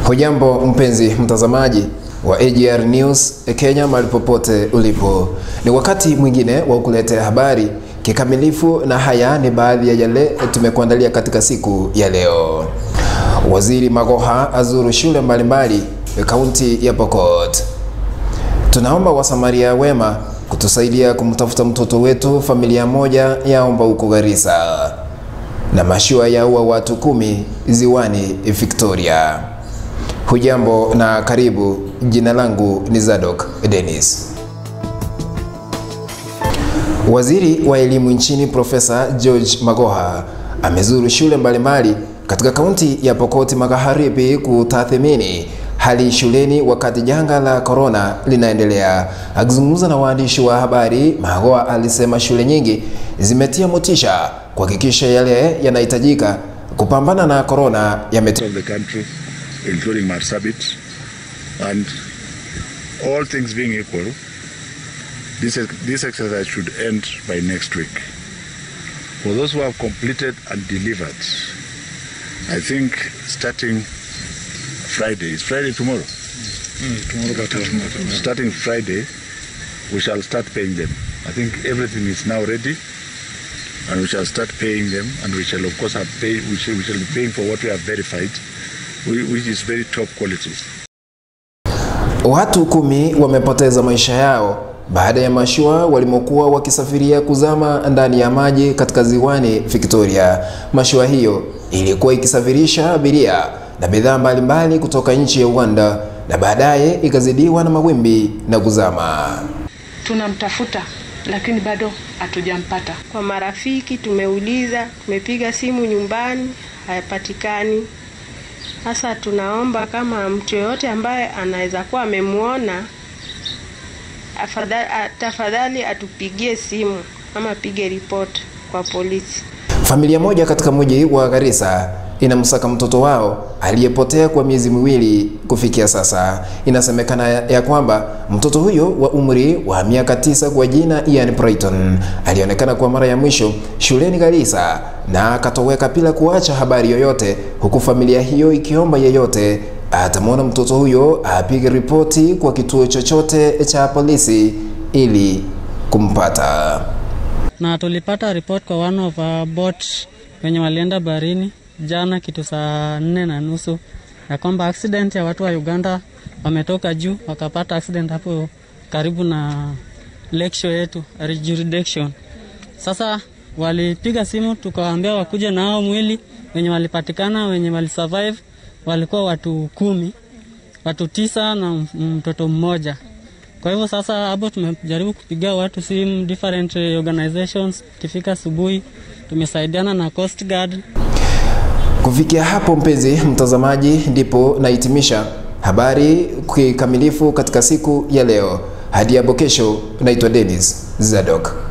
Hujambo mpenzi mtazamaji wa AGR News Kenya mahali popote ulipo. Ni wakati mwingine wa kukuletea habari kikamilifu na haya ni baadhi ya yale tumekuandalia katika siku ya leo. Waziri Magoha azuru shule mbalimbali kaunti ya Pokot. Tunaomba wasamaria wema kutusaidia kumtafuta mtoto wetu, familia moja yaomba huko Garissa. Na mashua yaua watu 10 ziwani Victoria. Hujambo na karibu, jina langu ni Zadok Dennis. Waziri wa elimu nchini Profesa George Magoha amezuru shule mbalimbali katika kaunti ya Pokot Magharibi kutathmini hali shuleni wakati janga la corona linaendelea. Akizungumza na waandishi wa habari, Magoha alisema shule nyingi zimetia motisha kuhakikisha yale yanahitajika kupambana na corona the country, including Marsabit, and all things being equal, this exercise should end by next week. For those who have completed and delivered, I think starting Friday, it's Friday tomorrow? Tomorrow. Starting Friday, we shall start paying them. I think everything is now ready, and we shall start paying them, and we shall of course have pay, we shall be paying for what we have verified, which is very top quality. Watu 10 wamepoteza maisha yao baada ya mashua walimokuwa wakisafiria kuzama ndani ya maji katika ziwani Victoria. Mashua hiyo ilikuwa ikisafirisha abiria na bidhaa mbalimbali kutoka nchi ya Uganda na baadaye ikazidiwa na mawimbi na kuzama. Tunamtafuta lakini bado hatujampata. Kwa marafiki tumeuliza, tumepiga simu nyumbani, hayapatikani. Sasa tunaomba kama mtu yote ambaye anaweza kuwa amemuona, tafadhali atupigie simu ama pige report kwa polisi. Familia moja katika mji wa Garissa inamsaka mtoto wao aliyepotea kwa miezi miwili kufikia sasa. Inasemekana ya kwamba mtoto huyo wa umri wa miaka 9 kwa jina Ian Brighton alionekana kwa mara ya mwisho shuleni Garissa na akatoweka bila kuacha habari yoyote, huku familia hiyo ikiomba yeyote atamwona mtoto huyo apige ripoti kwa kituo chochote cha polisi ili kumpata. Na tulipata report kwa one of our boat wenye walienda baharini jana kitu saa 4:30 ya kwamba accident ya watu wa Uganda wametoka juu wakapata accident hapo karibu na lakeshore yetu jurisdiction. Sasa walipiga simu tukawaambia wakuje na hao mwili wenye walipatikana, wenye walisurvive walikuwa watu 10, watu 9 na mtoto mmoja. Kwa hivyo sasa hapo tumejaribu kupiga watu simu different organizations. Kifika asubuhi tumesaidiana na Coast Guard. Kufikia hapo mpenzi mtazamaji, ndipo nahitimisha habari kikamilifu katika siku ya leo. Hadi hapo kesho, naitwa Dennis Zadok.